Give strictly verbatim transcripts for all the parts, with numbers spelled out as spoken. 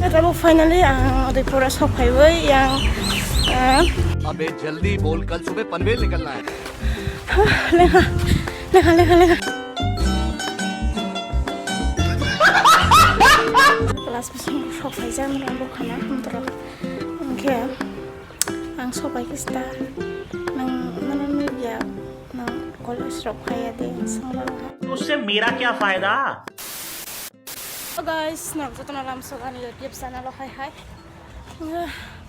Tabuk finally ang Udaipura sok phaiwi yang, ah, अबे जल्दी बोल, कल सुबह पनवेल निकलना है। Lekha, lekha, lekha, lekha. Class bising sok phaijak ang bokana, hwntorok. Hwnkhe ang sok bai khe sita, nang, nang, nang, ya, nang college rok phaiya de, ang songwla. उससे मेरा क्या फायदा? Hello guys, norok jotono lamsok ani YouTube channel o hai hai.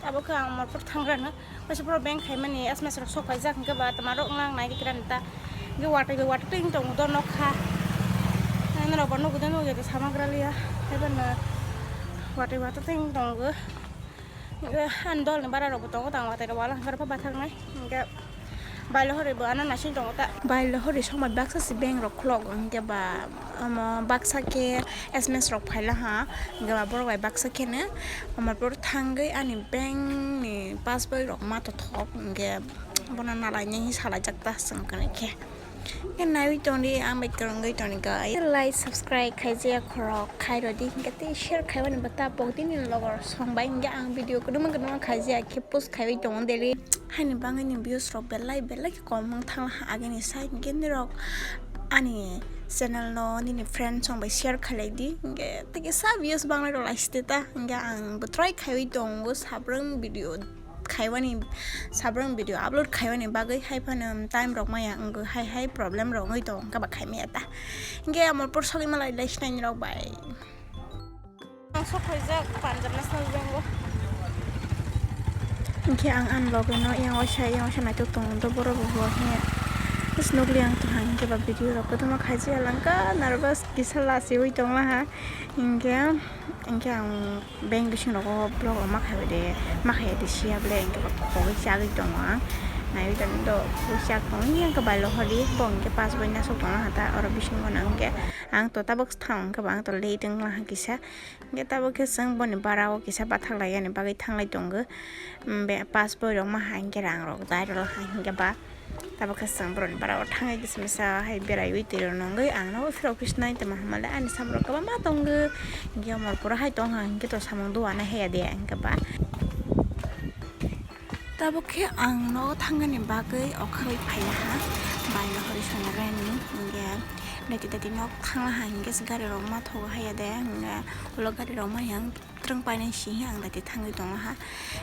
Tabuk khe ang morpor thangrano, kaisa pura bank khaimani S M S rok sok paijak, hwnkhe ba tama rok wngna nai khe kwrani ta. Hwnkhe watwi bai watwi twi wng tongo do nokha. Norok bo nugwi de nugwi de sama gra liya. Haiphano watwi watwi twi wng tongo. Hwnkhe ani dolni bara rokbo tongo, tang watwi rok wala hwnkhe oro bathaknai. Hwnkhe Bailo hori bo ano naising tongo ta. Bailo hori somoi baksa si bank rok khulok, hwnkhe ba omo baksa khe S M S rok phaila ha, hwnkhe ba borok bai baksa kheno omo pore thangwi ani bank ni passbook rok ma tothok, hwnkhe bono nalainai hinwi salaijak ta chwng khe. Hwnkhe naiwi tongdi, ang bai kwrwngwi tongdi guys. Like, subscribe khaijaya khorok khairodi, hwnkhe tei share khaimani bo ta pokdini logor song bai, hwnkhe ang video kwdwma kwdwma khaijaya khe post khaiwi tongo daily. Haini bagwi ni views rok belai belai khe kom wng thang laha agini side hwnkhe nirok ani channel no nini friends rok bai share khailai di, hwnkhe tei kisa views banglai rok lai site ta, hwnkhe ang bo try khaiwi tongo sabrang video khaiwani, sabrang video upload khaiwani bagwi, haiphano time rok maya wngwi hai hai problem rok wngwi tongo, hwnkhe ba khaimaya ta, hwnkhe amo por sogwi malai lai sinai nirok bai. Ang sok khaijak Punjab National Bank o. Hwnkhe ang ani loge no yang waisa, yang waisa naitok tongo, do borok bo bo hiya. Is nukli ang tong hwnkhe ba video rok kotorma khaijak langka, nervous kisa lachiwi tong laha. Hwnkhe, hwnkhe ang bank bising rogo borok rok ma khaibai de, ma khaiya de siya ble, hwnkhe ba khogwi chagwi tongo ang. Naiwi tongdi do, khogwi chak tongo, hwnkhe bailo hori, bo hwnkhe pass bai nasuk tong laha ta, oro bisingo no hwnkhe ang to tabuk thang hwnkhe ba ang to late wng laha kisa. Hwnkhe tabuk khe chwng boni bara o kisa bathak lai yani bagwi thanglai tongo. Be pass boi rok ma hai hwnkhe rang rok dai rw hai hwnkhe ba tabuk khe chwng boroni bara o thangwi kisa misa hai beraiwi twi rw nw wngwi ang nogo phirok phi sinai tongma hamale ani samung rok kwbangma tongo. Hwnkhe morpor hai tong ha hwnkhe to samung dua na heya de hwnkhe ba. Tabuk khe ang nogo thangnani bagwi okhai phaiya ha, bailo hori sana rani, hwnkhe daiti daiti nok thangla ha, hwnkhe se gari rok ma thogo haiya de, hwnkhe ulo gari rok ma yang twrwng painai si ang daiti thangwi tongo ha,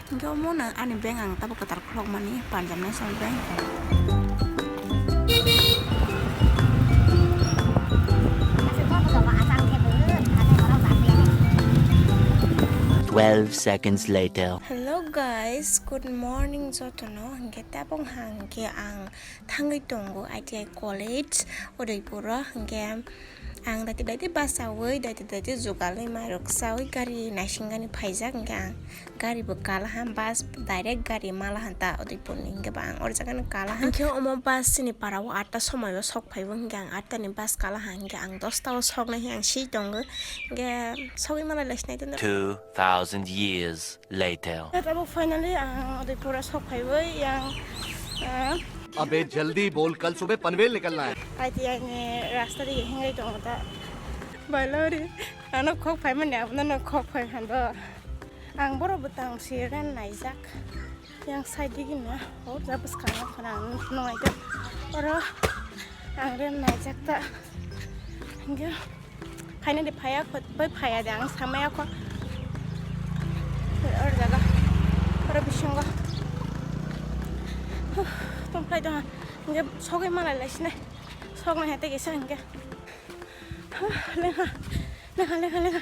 hwnkhe omo no ani bank ang tabuk kwtal khulokmani Punjab National Bank. Twelve seconds later. Hello guys, good morning jotono. Hwnkhe tabuk hwnkhe ang thangwi tongo I T I college Udaipur o. Hwnkhe ang daiti daiti bus chawi, daiti daiti jugalwi mairok chawi gari naisingani phaijak. Hwnkhe ang gari bo kalaha, bus direct gari malaha ta Udaipur ni. Hwnkhe ba ang oro jaga no kalaha. Hwnkhe omo bus chini para o atta somoi o sok phaibo, hwnkhe ang atta ni bus kalaha, hwnkhe ang dosta o soknai hwnkhe ang si tongo. Hwnkhe sogwi malai lai sinai tongda. Two thousand years later. Tabuk finally ang Udaipur o sok phaiwi yang, ah, अबे जल्दी बोल, कल सुबह पनवेल निकलना है। I T I ni rasta dige hingai tongo ta. Bailori, ano khok phaimani abono no khok phai hando. Ang borok bwtang si ren naijak. Yang side digi na, o ja bwskango khana ang nung naijak. Oro ang ren naijak ta. Hingke. Phaina de phaya kho, bai phaya de ang samaya kho. Or jaga, or bisingo. Huh, tong phai dong. Hingke sogwi malai lai sini. Sogna hete gesa hingke. Huh, lengha, lengha, lengha, lengha.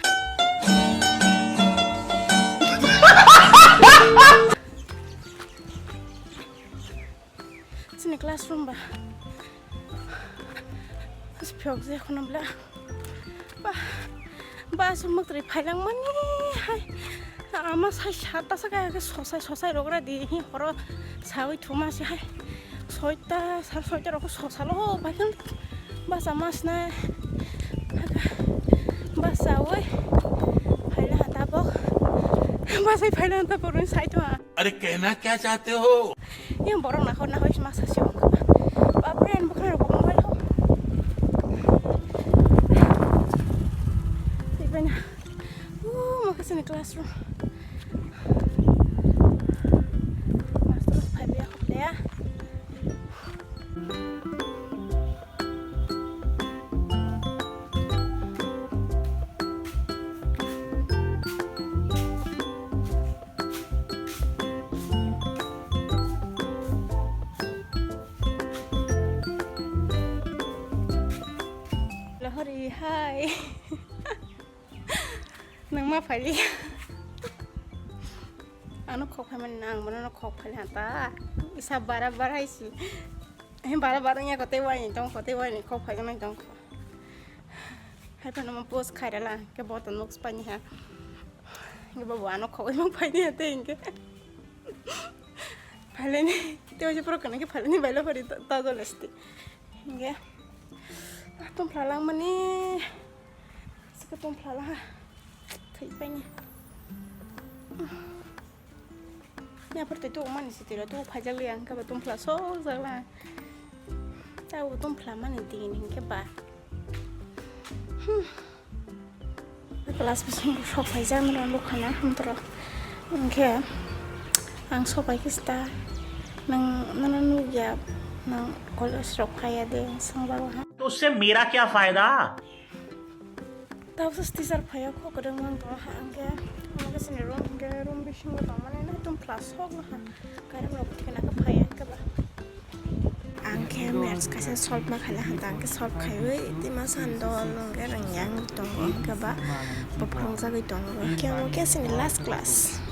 Chini classroom ba. Phiyok je khuna bla. Ba. Ba sumuk tri phailang mani hai. Ama sai sata sa kaya ke sosai sosai rogra di hi horo sawi thuma si hai. Soita sar soita rok sosalo bai kan. Ba sama sna. Ba sawi. Phaila hata bok. Ba sai phaila hata bok sai to. अरे कहना क्या चाहते हो? Yang borok na hor na hoi ma sa si ong kha. Bapre, ang bwkha rok mobile ho. Ibe na. Uh, ma kasi ni Classroom. Master phaibi ya, hoplaya. Lahori, hi. Nang ma phaili. Ano khok phaimani nang, bono no khok phaili hata. Isa bara bara isi. Bara bara nya kote wai tong, kote wai khok phaimani tong. Hai phano mo post khairala, ke boto nuk spani ha. Ke babu ano khok ma phaili hata inke. Phaleni, te oje pro kana ke phaleni baila phari ta, ta dole sti. Inge. Tum phala mani. Sika tum phala ha. Thai pani. Ya phar te tu mani sitira tu phajak liang ka ba tum phala so jala. Ta u tum phala mani dingin ke ba. Hmm. Class bising sok phaijak nang bukhana hamtoro. Hwnkhe ang sok pai khe sta nang nana nukya nang college rok phaiya de swng bago ha. तो उससे मेरा क्या फायदा? Tabuk teacher phaiya kho kwrwng mang to ha hwnkhe omo khe chini room hwnkhe room bisingo tongmani nai tong class sok no ha. Kairok rok thikna khe phai ang khe ba. Ang khe maths kaisa solve ma khaina hanta ang khe solve khaiwi twi masa dol nung khe rwng yang tongo hwnkhe ba bo phrwngjagwi tongo hwnkhe omo khe chini last class.